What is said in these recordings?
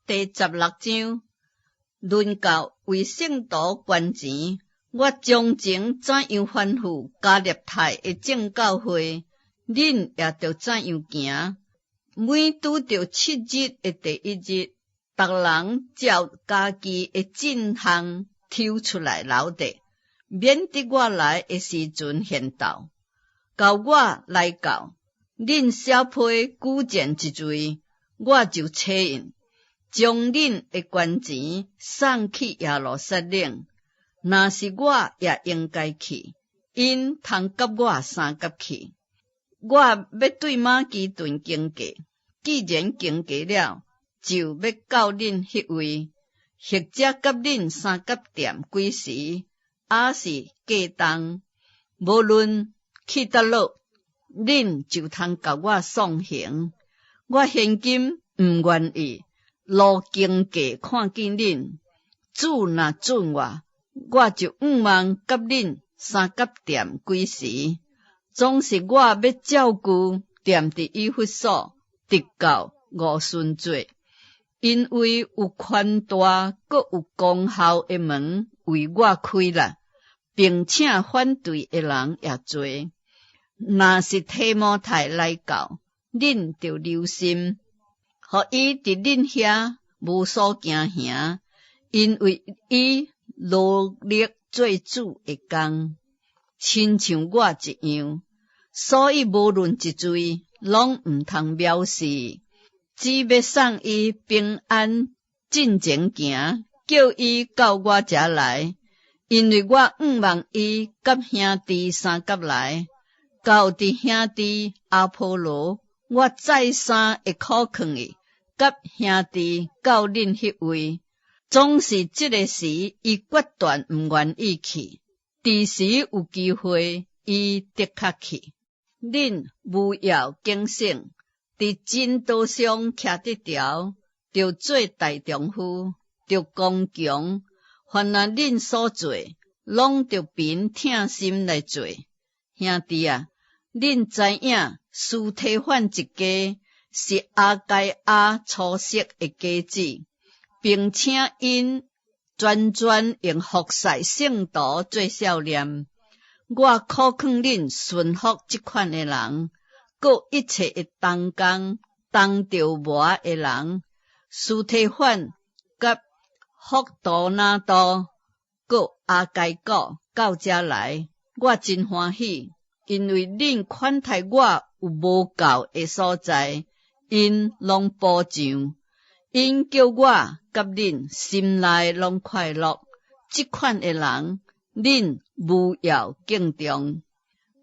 第十六章，論到為聖徒捐錢，我從前怎樣吩咐加勒泰的眾教會，恁也著怎樣行。每拄著七日的第一日，逐人照家己的進項抽出來留著，免得我來的時陣現鬥。到我來到，恁寫批舉薦一位，我就差𪜶，將恁的捐錢送去耶路撒冷。若是我也應該去，𪜶通佮我相佮去。我欲對馬其頓經過，既然經過了，就欲到恁彼位，或者佮恁相佮踮幾時，抑是過冬，無論去佗落，恁就通共我送行。我現今毋願意路經過看見恁，主若准我，我就向望佮恁相佮踮幾時。總是我欲照舊踮佇以弗所，直到五旬節，因為有寬大閣有功效的門為我開了，並且反對的人也濟。若是提摩太來到，恁著留心，予伊佇恁遐無所驚嚇，因為伊勞力做主的工，親像我一樣。所以無論一罪，攏毋通藐視，只欲送伊平安進前行，叫伊到我遮來，因為我向望伊佮兄弟相佮來。到佇兄弟阿波羅，我再三會苦勸伊，佮兄弟到恁彼位，總是這个時，伊決斷毋願意去。佇時有機會，伊的確去。恁務要警醒，佇真道上徛得牢，著做大丈夫，著剛強。凡若恁所做，攏著憑疼心來做。兄弟啊，恁知影司提反一家是亞該亞初熟的果子，並且𪜶專專用服侍聖徒做數念。我苦勸恁順服這款的人，閣一切的同工同著磨的人，司提反佮福多納多，閣亞該古到遮來，我真歡喜，因為恁款待我有無夠的所在，𪜶攏補上，𪜶叫我佮恁心內攏快樂。這款的人，恁務要敬重。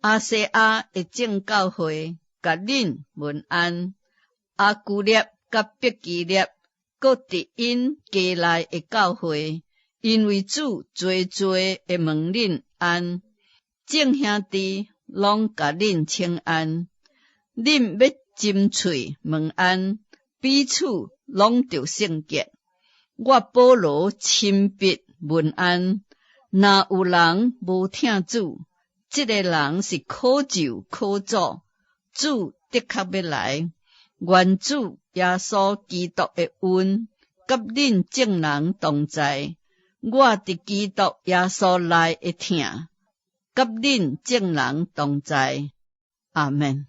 亞細亞的眾教會，共恁問安。亞居勒佮百基勒，閣佇𪜶家內的教會，因為主濟濟會問恁安。眾兄弟攏共恁請安。恁欲斟喙問安，彼此攏著聖潔。我保羅親筆問安。若有人無疼主，這个人是可咒可詛。主的確欲來，願主耶穌基督的恩佮恁眾人同在。我佇基督耶穌內的疼，佮恁眾人同在。阿們。